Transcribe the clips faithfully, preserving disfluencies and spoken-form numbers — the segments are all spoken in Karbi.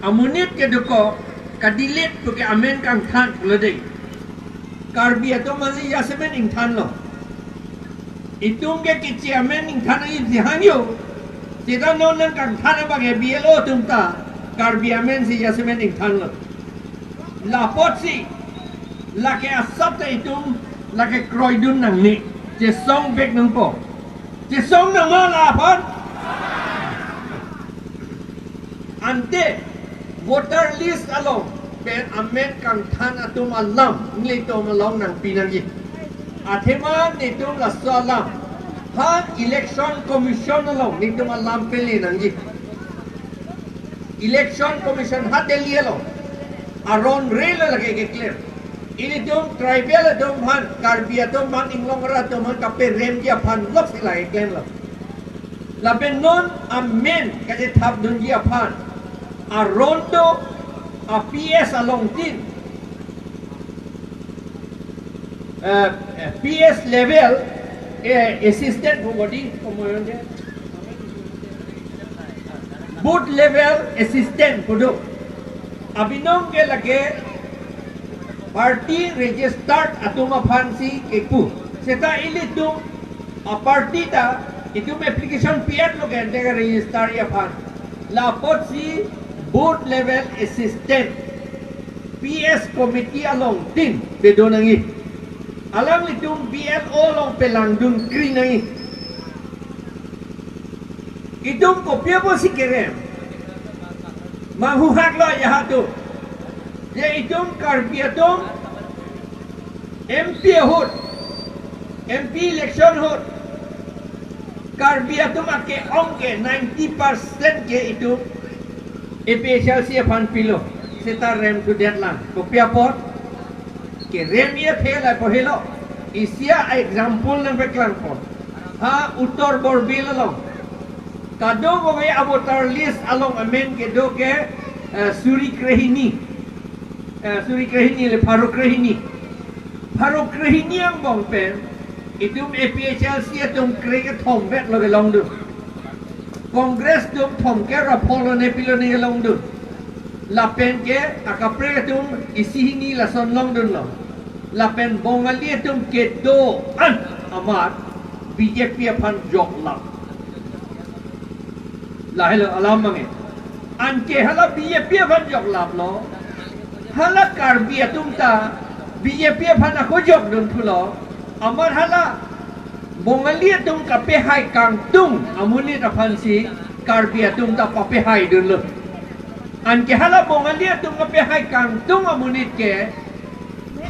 Amonit kedokok kadilit puke amen kangthan pulo dei. Karbi atum mali jasemet ingthanlo. Itum ke keche amen ingthan isi hangjo. Seta non nangkangthan abang ke B L O atum ta Karbi amen si jasemet ingthanlo. Lapotsi lake asap ta itum lake kroidun nangne. Chesong vek nangpo. Chesong nangma la aphan. Ante voter list along pen amen kangthan atum alam nelitum along nangpi nangji. Athema netum laso alam ha Election Commission along netum alam pele nangji. Election Commission ha Delhi along aron relo lake keklem. Ilitum tribal atum aphan, Karbi atum aphan, inglong ra atum aphan kaperemji aphan lok si lake klemlo. Lapen non amen kachethapdunji aphan aron do a P S along tin, eh, eh, P S level, eh, assistant pu body, komoyon de. Booth level assistant pu do. Abinong ke lake party registered atum aphan si kepu. Seta ilitum a party ta itum application pi-etlo ke ante ke register ji aphan. Lapotsi booth level assistant P S committee along tin pedo nangji. Alanglitum B L O along pelangdun kri nangji. Itum kopi apotsi kerem? Manghuhaklo ajahak atum. Je itum Karbi atum M P ahut, M P election ahut, Karbi atum ake-ong ke ninety percent ke itum A P H L C aphan pilo. Seta remthudetlang. Kopi apot? Kerem ji athe lapu helo. Isi a-example nangpaklangpo. Ha Uttar Borbil along kadokave a-voter list along amen kedo ke, eh, suri krehini. Eh, suri krehini le pharo krehini. Pharo krehini angbong pen itum A P H L C atum kre kethom vetlo kelongdun. Congress atum thomkep ra pholone pilone kelongdun. Lapen ke akaprek atum isi hini lason longdunlo. Lapen Bongali atum kedo-an amat B J P aphan joklap. Lahelo alam abang ke. Anke hala B J P aphan joklaplo. Hala Karbi atum ta B J P aphan ako jokdunthulo. Amat hala Bongali atum kapehai kangtung amonit aphansi Karbi atum ta papehaidunlo. Anke hala Bongali atum kapehai kangtung amonit ke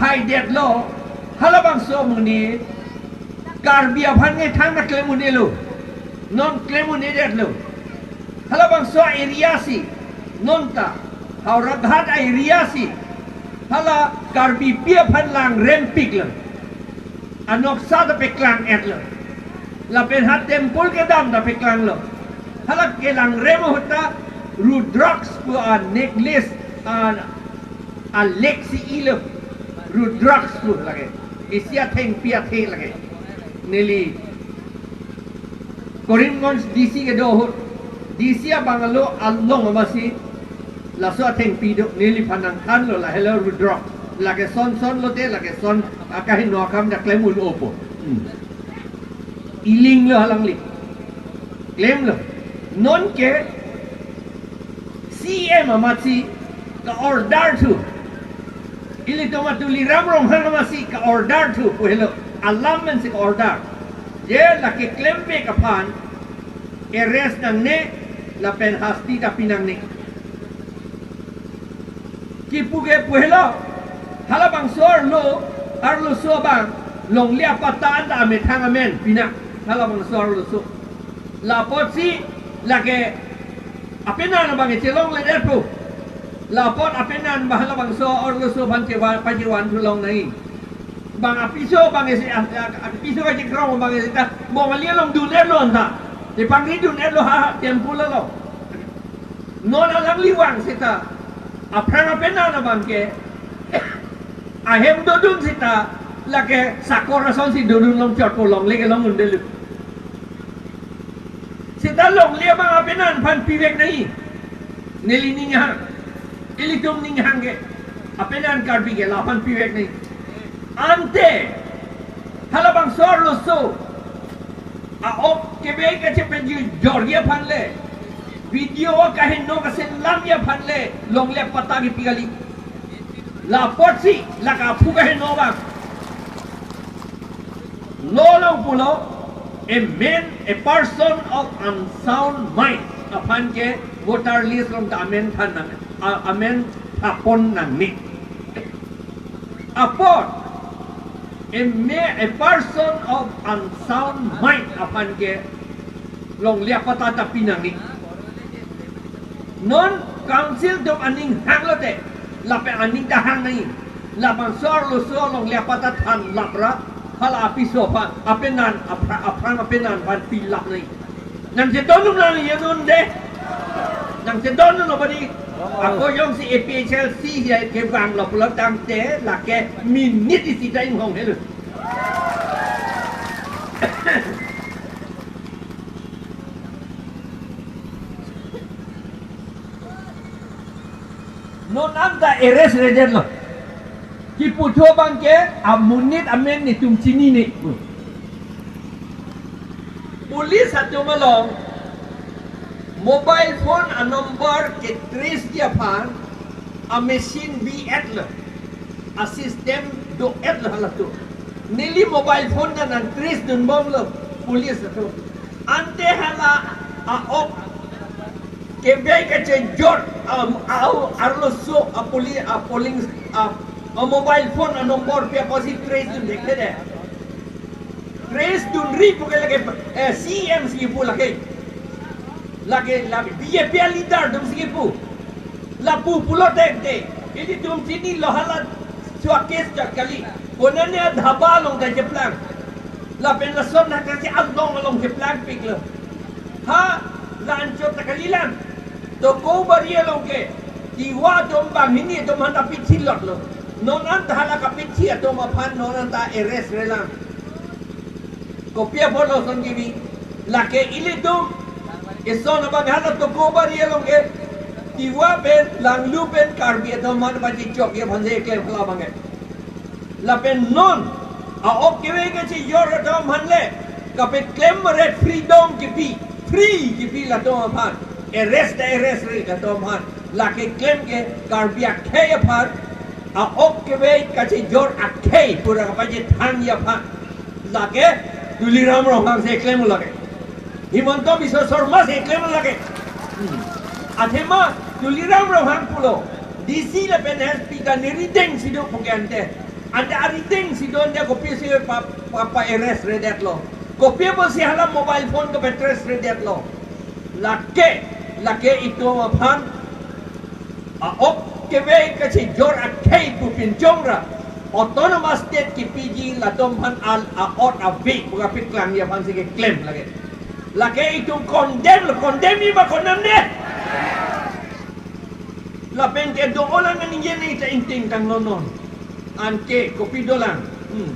haidetlo, halabangso amonit Karbi aphan ke thangta klem un-elo. Non klem un-edetlo. Halabangso area si, non ta Howraghat area si hala Karbipi aphan langrempiklo. Anoksa ta peklang-etlo. Lapen ha temple kedam ta peklanglo. Hala kelangrem ahut ta Rudraks pu a-necklace, a, a-lake si ilo. Rudraks pu lake. Isi athengpi athe lake. Neli Karimganj D C kedo ahut, D C a-bungalow along amatsi laso athengpi do, neliphan nangthanlo, lahelo Rudra. Lake son son lote, lake son akahingno akam ta klem un-opo. Hmm. Ilinglo alangli. Klemlo. Non ke C M amatsi ka-order thu. Ilitum a Tuliram Ronghang amatsi ka-order thu pu helo. Alam pensi ka-order. Je lake klemvek aphan arrest nangne lapen hasti ta pi nangne. Kipu ke pu helo. Halabangso arlo, arloso abang longle apatta anta amethang amen pina. Halabangso arloso. Lapotsi lake apenan abang chelongledet pu. Lapot apenan abang halabangso arloso aphan chevan, pachevan thu longnai. Bang apiso abang isi, a, a, apiso kachekrong abang isi ta Bongali along dun-etlo anta. Te pangri dun-etlo ha temple along. Non alangli vang seta aphrang apenan abang ke ahem dodun seta lake sakor asonsi dodun longchotpo, longle kelong un-edetlo. Seta longle abang apenan aphan pivek nai. Neli ning ha. Ilitum ninghang ke, apenan Karbi ke laphan pivek nangji. Ante halabangso arloso a-ok kevei kachepajorji aphan le, video kaheno kaselamji aphan le longle apatta kipi kali. La apotsi la kaphu kaheno abang lo along pulo, a man, a person of unsound mind aphan ke voter list along ta amen than nang, a-, amen thapon nangne. Apot a ma-, a person of unsound mind aphan ke longle apatta ta pi nangne. Non council atum aning hanglote, lapen aning ta hang nangji. Labangso arloso longle apatta thanlap ra, hala apiso aphan, apenan, apra-, aphrang apenan aphan pilap nangji. Nangchedondun nang ye non de. Nangchedondun lo badi. Ako jongsi A P H L C ya kevanglo pulo tangte lake minute isi ta inghong helo. Non anta arrest-redetlo. Kipu tho abang ke amonit amen netum chinine. Police atum along mobile phone a-number ke-trace-ji aphan a-machine bi-etlo, a-system do-etlo halatum. Neli mobile phone ta nang-trace dunbomlo police atum. Ante hala a-ok kevei kachejor, um, a-, arloso a-poli-, a-polling, a, a-mobile phone a-number pi apotsi trace dun thekthe de. Trace dunri pu ke lake, eh, C M si pu lake. Lake, la B J P a-leader atumsi kipu. Lapu pulo tangte, ilitum chinilo hala chua case chot kali. Konane a-dhaba along ta cheplang. Lapen lason nangkasi along along cheplangpiklo. Ha, la-anchot ta kalilang. Tokobari along ke Tiwa atum banghini atum aphan ta pithilotlo. Non anta hala kapithi atum aphan non anta arrest-relang. Kopi apotlo ason kebi? Lake ilitum ison abang hala Tokobari along ke Tiwa pen, Langlu pen Karbi atum aphan pachichokji aphansi keklem hala abang ke. Lapen non a-ok kevei kachejor atum aphan le kapeklem re, freedom kipi, free kipi latum aphan, arrest ta arrest-re latum aphan. Lake klem ke Karbi akhei aphan a-ok kevei kachejor akhei pura kapachethangji aphan. Lake Tuliram Ronghang si klemlo lake. Himanta Biswa Sarma si klemlo lake. Hmm. Athema Tuliram Ronghang pulo, D C lapen S P ta nerideng si do pu ke ante. Ante arideng si do ante kopisi pa, pa, pa-arrest-redetlo? Kopi apotsi hala mobile phone kape-trace-redetlo? Lake, lake itum aphan a-ok kevei kachejor akhei pu pinchong ra, autonomous state kipiji latum aphan al a-ot ave pu kapeklangji aphansi keklem lake. Lake itum condemn lo, condemn-ji ma condemn-de? Lapen ke do-olang aningje ne ta ingting tang non non. Anke kopi dolang. Hmm.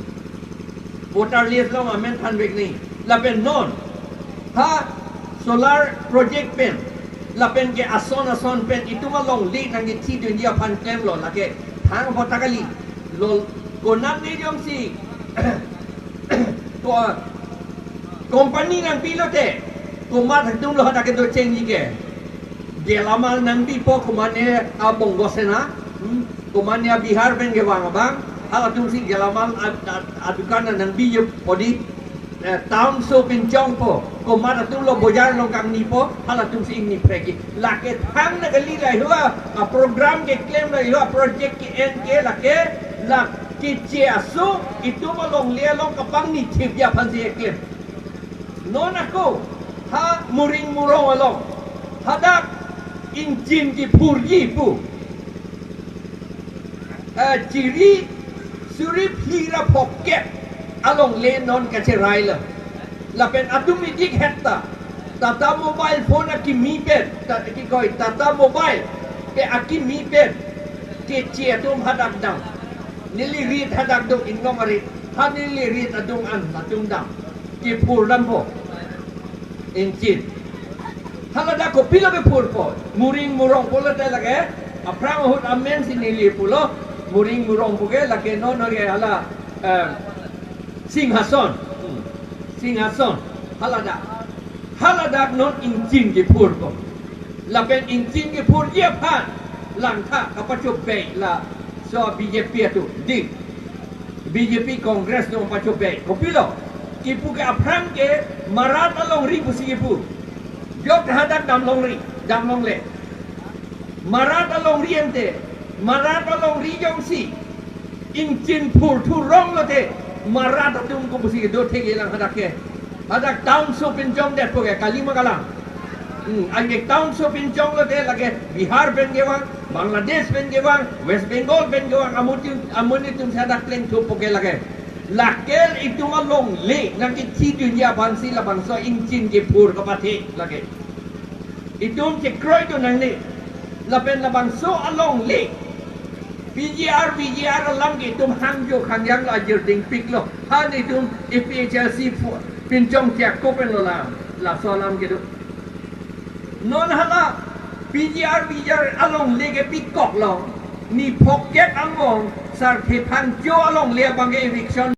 Voter list along amen thanvek nangji. Lapen non ha solar project pen, lapen ke ason ason pen itum alongle nangkethidunji aphan klemlo, lake thang apot ta kali. Lo, konat ne jongsi ko, company nangpilote, komat atumlo hadak kedochengji ke? Gelamal nangpipo, komatne a-Bongo Sena, hmm, komatne a-Bihar pen kevang abang, halatumsi gelamal a, a, adukan nangpipo di, eh, town so pinchongpo, komat atumlo bojar along kangnipo, halatumsi ingni phrek-ji. Lake thang na kali lahei a, a-program keklem lahei a, project ke-en ke lake, la keche aso itum alongle along kapangni thipji aphansi keklem. Non ako ha Muring Murong along hadak engine kephurji pu, eh, chiri suri phli ra phongkep alongle non kacherailo. Lapen atum idik het ta Tata Mobile phone akimi pen, ta, kikoi, Tata Mobile pen akimi pen keche atum hadak dam. Neli rit hadak do, inglong arit. Ha neli rit adung an latum dam. Kephur dampo engine. Hala dak kopilo kephurpo? Muring Murong pulote lake Aphrang ahut amen si neli pulo, Muring Murong puke, lake non ke hala, eh, Singhason. Hmm. Singhason. Haladak. Haladak non ingchin kephurpo. Lapen ingchin kephurji aphan langtha kapachobei laso B J P atum. Dei. B J P Congress atum pachobei. Kopilo? Kipu ke aphrang ke Marat alongri pusi kipu. Jok hadak damlongri, damlongle. Marat alongri ante, Marat alongri jongsi ingchin phurthu rong lote, Marat atum ko pusi kedo thek-e lang hadak ke. Hadak township pinchongdetpo ke, kalima kalang. Hmm, anke township pinchong lote lake Bihar pen kevang, Bangladesh pen kevang, West Bengal pen kevang, amonit, amonit atum si hadak plengthupo ke lake. Lake itum alongle nangkethidunji aphansi labangso ingchin kephur kapathe lake. Itum chekroidun nangne. Lapen labangso alongle P G R, V G R alam ke itum hangjo khangjang lo, ajirdingpiklo. Han itum A P H L C pu-, pinchong tiak ko pen lo la, laso alam kedo. Non hala P G R, V G R alongle kepikoklo. Ni phokep angbong Sarthe Phangcho alongle abang ke eviction